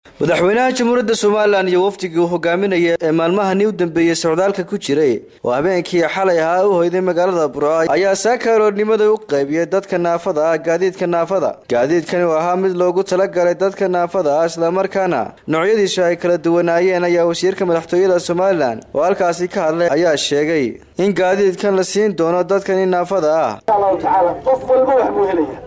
Madaxweynaha Jamhuuriyadda Somalilan iyo wafdigii uu hogaaminaya ee maalmahani u dambeeyey socdaalka ku jiray oo habeenkii xalay ahaa u hoyday magaalada Burco ayaa saakaaroornimada u qaybiyey dadka naafada ah gaadiidka naafada. Gaadiidkani oo ahaa mid loogu talagalay dadka naafada ah, islamarkaana noocyadiisu ay kala duwanaayeen, ayaa wasiirka madaxtooyada Somalilan oo halkaasi ka hadlay ayaa sheegay in gaadiidkan la siin doono dadkani naafada ah. Allahu tacaala, qof walba wax buu helaya,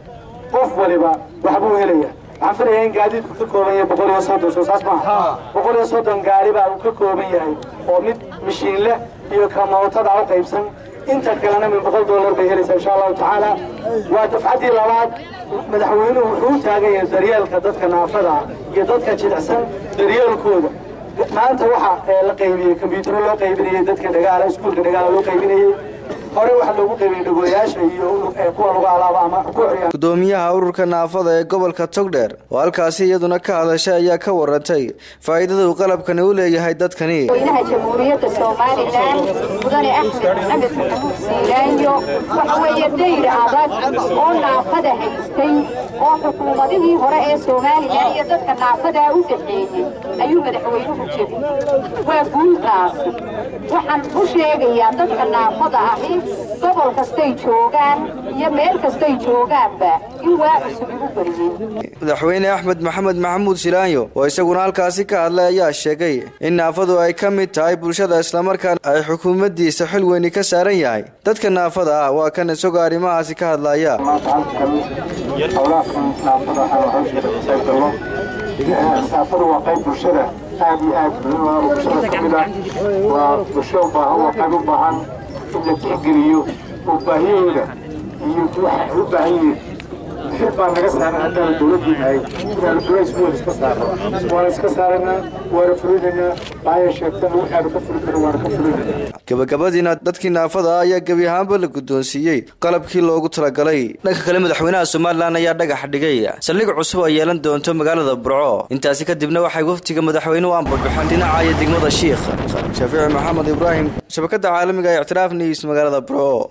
qof waliba wax buu helaya. Waxaan filayaa in gaadiidku ka kooban yahay 130, soo saas maaha? 130 gaari baa uu ka kooban yahay oo mid mishiin leh iyo ka mootada u qaybsan. Inta kalena min $100 bay helaysaa, insha Allahu tacaala. Waa dafcaddii labaad. Madaxweynuhu wuxuu u taagan yahay daryeelka dadka naafada iyo dadka jilicsan daryeelkooda. Maanta waxa la qaybiyey kombyutaro loo qaybinayey dadka dhagaala, iskuulka dhagaala loo qaybinayey. Hore waxaa loogu qaybiyey dhagooyaasha iyo kuwa lagu alaabo ama ku. Gudoomiyaha ururka naafada ee gobolka Togdheer oo halkaasi iyaduna ka hadashay ayaa ka warantay faa'iidada uu qalabkani u leeyahay dadkani. Madaxweynaha Jamhuuriyadda Somalilan, Mudane Axmed Maxamed Maxamuud Siilaanyo, waxa weeye dayr adag oo naafada haystay oo xukuumadihii hore ee Somalilan iyo dadka naafadaa u dhaxeeyey ayuu madaxweynuhu jebiyey. Waa guultaasi. Waxaan u sheegayaa dadka naafada ahi gobol kastay joogaan iyo meel kastay joogaanba in waa cusub igu bariyey. Madaxweyne Axmed Maxamed Maxamuud Silaanyo oo isaguna halkaasi ka hadlay ayaa sheegay in naafadu ay ka mid tahay bulshada, islamarkaana ay xukuumaddiisa xil weyni ka saaran yahay dadka naafada ah. Waa kan isagoo arrimahaasi ka hadlaya. Maanta halkan howlahakan naafada waxaan hawsheeda ka qayb galno. Naafadu waa qayb bulshada aad iyo aad muhiim ah oo bulshada ka mid ah. Waa bulsho u baahan, waa qayb u baahan in la tixgeliyo oo baahiyahooda iyo waxa ay u baahan yihiin. Xil baa naga saaran haddaanu dowladdii nahay inaanu culays weyn iska saarno. Waana iska saaranaa, waana fulinaynaa. Baahya sheegtana waxaanu ka fulin karno waana ka fulinaynaa. Gabagabadiina dadkii naafada ah ayaa gebi ahaanba la guddoonsiiyey qalabkii loogu talagalay. Dhanka kale, madaxweynaha Somalilan ayaa dhagax dhigay saldhig cusub oo yeelan doonto magaalada Burco. Intaasi kadibna waxay waftiga madaxweynuhu ambabaxeen dhinaca iyo degmada Shiikh. Shaafici Maxamed Ibraahim, shabakada caalamiga ee Ictiraaf News, magaalada Burco.